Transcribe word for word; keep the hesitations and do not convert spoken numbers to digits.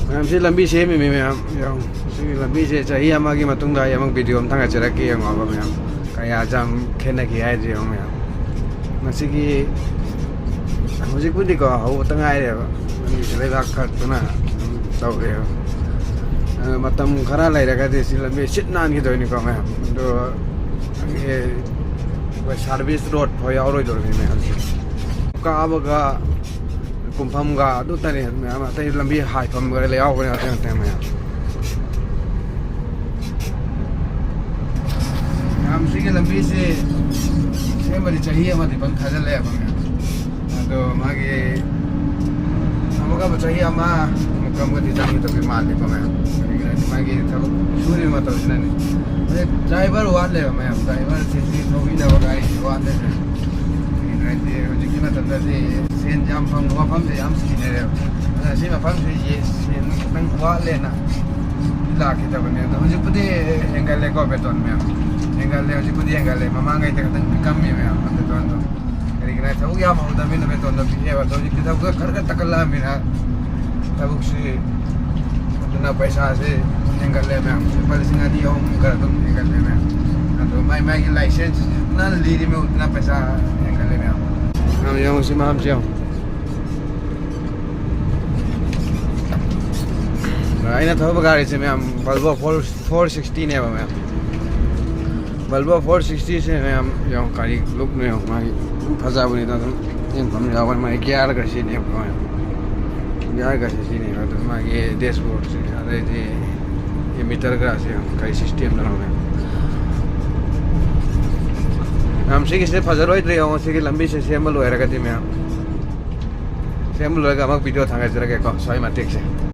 ꯃꯌꯥꯝ, ꯁꯤ ꯂꯝꯕꯤ ꯁꯦꯝꯃꯤꯃꯤ ꯃꯌꯥꯝ, ꯌꯦꯡꯉꯣ꯫ ꯁꯤꯒꯤ ꯂꯝꯕꯤꯁꯦ ꯆꯍꯤ ꯑꯃꯒꯤ ꯃꯇꯨꯡꯗ ꯑꯩ ꯑꯃꯨꯛ ꯚꯤꯗꯤꯑꯣ ꯑꯃ ꯊꯥꯒꯠꯆꯔꯛꯀꯦ, ꯌꯦꯡꯉꯣꯕ ꯃꯌꯥꯝ꯫ ꯀꯌꯥ ꯌꯥꯝ ꯈꯦꯠꯅꯈꯤ ꯍꯥꯏꯁꯦ ꯌꯦꯡꯉꯣ ꯃꯌꯥꯝ꯫ ꯃꯁꯤꯒꯤ ꯍꯧꯖꯤꯛꯄꯨꯗꯤꯀꯣ ꯍꯧꯕꯇ ꯉꯥꯏꯔꯦꯕ꯫ ꯂꯝꯕꯤꯁꯦ ꯂꯩꯕꯥꯛ ꯈꯛꯇꯅ ꯑꯗꯨꯝ ꯇꯧꯔꯦꯕ꯫ ꯑꯗꯣ ꯃꯇꯝ ꯈꯔ ꯂꯩꯔꯒꯗꯤ ꯁꯤ ꯂꯝꯕꯤ ꯁꯤꯠ ꯅꯥꯟꯈꯤꯗꯣꯏꯅꯤꯀꯣ ꯃꯌꯥꯝ꯫ ꯑꯗꯣ ꯑꯩꯈꯣꯏ ꯁꯥꯔꯚꯤꯁ ꯔꯣꯗ ꯐꯥꯎ ꯌꯥꯎꯔꯣꯏꯗꯧꯔꯤꯅꯤ ꯃꯌꯥꯝꯁꯦ꯫ ꯀꯥꯕꯒ ꯀꯨꯝꯐꯝꯒ ꯑꯗꯨꯇꯅꯤ ꯃꯌꯥꯝ, ꯑꯇꯩ ꯂꯝꯕꯤ ꯍꯥꯏꯐꯝꯒ ꯌꯥꯎꯕ ꯅꯠꯇꯦ, ꯅꯠꯇꯦ ꯃꯌꯥꯝ꯫ ꯃꯌꯥꯝ, ꯁꯤꯒꯤ ꯂꯝꯕꯤꯁꯤ ꯁꯦꯝꯕꯗꯤ ꯆꯍꯤ ꯑꯃꯗꯤ ꯐꯖꯅ ꯊꯥꯖꯤꯜꯂꯛꯑꯦꯕ ꯃꯌꯥꯝ꯫ ꯑꯗꯣ ꯃꯥꯒꯤ ꯑꯃꯨꯛꯀ ꯆꯍꯤ ꯑꯃ ꯑꯃꯨꯛꯀ ꯑꯃꯨꯛꯀꯗꯤ ꯆꯪꯒꯗꯧꯗꯤ ꯃꯥꯜꯂꯤꯀꯣ ꯃꯌꯥꯝ꯫ ꯀꯔꯤꯒꯤꯅꯣ ꯍꯥꯏꯗꯤ ꯃꯥꯒꯤ ꯊꯕꯛ ꯁꯨꯔꯤꯕ ꯃꯇꯝꯁꯤꯅꯅꯦ꯫ ꯑꯗꯩ ꯗ꯭ꯔꯥꯏꯚꯔ ꯋꯥꯠꯂꯦꯕ ꯃꯌꯥꯝ, ꯗ꯭ꯔꯥꯏꯚꯔꯁꯤꯗꯤ ꯊꯧꯕꯤꯅꯕ ꯒꯥꯔꯤꯁꯤ ꯋꯥꯠꯂꯦ꯫ ꯀꯩꯒꯤꯅꯣ ꯍꯥꯏꯗꯤ ꯍꯧꯖꯤꯛꯀꯤ ꯃꯇꯝꯗꯗꯤ ꯁꯦꯟ ꯌꯥꯝ ꯐꯪꯕ ꯃꯐꯝꯁꯦ ꯌꯥꯝ ꯊꯤꯅꯔꯦꯕ꯫ ꯑꯗꯨꯅ ꯁꯤ ꯃꯐꯝꯁꯤ ꯌꯦ-, ꯁꯦꯟ ꯈꯤꯇꯪ ꯋꯥꯠꯂꯦꯅ ꯂꯥꯛꯈꯤꯗꯕꯅꯦ꯫ ꯑꯗꯣ ꯍꯧꯖꯤꯛꯄꯨꯗꯤ ꯍꯦꯟꯒꯠꯂꯦꯀꯣ ꯕꯦꯇꯣꯟ ꯃꯌꯥꯝ꯫ ꯍꯦꯟꯒꯠꯂꯦ, ꯍꯧꯖꯤꯛꯄꯨꯗꯤ ꯍꯦꯟꯒꯠꯂꯦ꯫ ꯃꯃꯥꯡꯉꯩꯗ ꯈꯤꯇꯪ ꯄꯤꯛꯑꯝꯃꯦ ꯃꯌꯥꯝ ꯕꯦꯇꯣꯟꯗꯣ꯫ ꯀꯔꯤꯒꯤꯅꯣ ꯍꯥꯏ ꯊꯕꯛ ꯌꯥꯝ ꯍꯧꯗꯕꯅꯤꯅ ꯕꯦꯇꯣꯟꯗꯣ ꯄꯤꯛꯑꯦꯕ꯫ ꯑꯗꯣ ꯍꯧꯖꯤꯛꯇꯤ ꯊꯕꯛ ꯈꯔ ꯈꯔ ꯇꯛꯀꯠꯂꯛꯑꯃꯤꯅ ꯊꯕꯛꯁꯤ ꯑꯗꯨꯅ ꯄꯩꯁꯥꯁꯦ ꯍꯦꯟꯒꯠꯂꯦ ꯃꯌꯥꯝ꯫ ꯂꯨꯄꯥ ꯂꯤꯁꯤꯡ ꯑꯅꯤ ꯑꯍꯨꯝ ꯈꯔ ꯑꯗꯨꯝ ꯍꯦꯟꯒꯠꯂꯦ ꯃꯌꯥꯝ꯫ ꯑꯗꯣ ꯃꯥꯏ ꯃꯥꯏꯒꯤ ꯂꯥꯏꯁꯦꯟꯁꯁꯤꯅ ꯂꯤꯔꯤ ꯃꯌꯥꯝꯗꯨꯅ ꯄꯩꯁꯥ ꯍꯦꯟꯒꯠꯂꯦ ꯃꯌꯥꯝ꯫ ꯃꯌꯥꯝ ꯌꯦꯡꯉꯨ ꯁꯤ ꯃꯌꯥꯝꯁꯦ ꯌꯦꯡꯉꯨ꯫ ꯑꯩꯅ ꯊꯧꯕ ꯒꯥꯔꯤꯁꯦ ꯃꯌꯥꯝ Volvo four, four sixty ꯅꯦꯕ ꯃꯌꯥꯝ꯫ Volvo four sixty ꯁꯦ ꯃꯌꯥꯝ ꯌꯦꯡꯉꯣ, ꯀꯔꯤ ꯂꯨꯛꯅꯣ ꯌꯦꯡꯉꯣ, ꯃꯥꯒꯤ ꯑꯗꯨꯝ ꯐꯖꯕꯅꯤꯗ꯫ ꯑꯗꯨꯝ ꯌꯦꯡꯐꯝ ꯌꯥꯎꯕꯅꯤ꯫ ꯃꯥꯒꯤ ꯒꯤꯌꯥꯔꯒ ꯁꯤꯅꯦꯕ ꯃꯌꯥꯝ, ꯒꯤꯌꯥꯔꯒ ꯁꯤꯅꯦꯕ꯫ ꯑꯗꯨ ꯃꯥꯒꯤ ꯗꯦꯁꯕꯣꯔꯗꯁꯦ, ꯑꯗꯩꯗꯤ ꯏꯃꯤꯇꯔꯒꯁꯦ ꯌꯦꯡꯉꯣ, ꯀꯔꯤ ꯁꯤꯁꯇꯦꯝꯗꯅꯣ ꯃꯌꯥꯝ꯫ ꯃꯌꯥꯝ, ꯁꯤꯒꯤꯁꯦ ꯐꯖꯔꯣꯏꯗ꯭ꯔꯦ ꯌꯦꯡꯉꯣ, ꯁꯤꯒꯤ ꯂꯝꯕꯤꯁꯦ ꯁꯦꯝꯕ ꯂꯣꯏꯔꯒꯗꯤ ꯃꯌꯥꯝ꯫ ꯁꯦꯝꯕ ꯂꯣꯏꯔꯒ ꯑꯃꯨꯛ ꯚꯤꯗꯤꯑꯣ ꯊꯥꯡꯒꯠꯆꯔꯛꯀꯦꯀꯣ, ꯁ꯭ꯋꯥꯏ ꯃꯇꯦꯛꯁꯦ꯫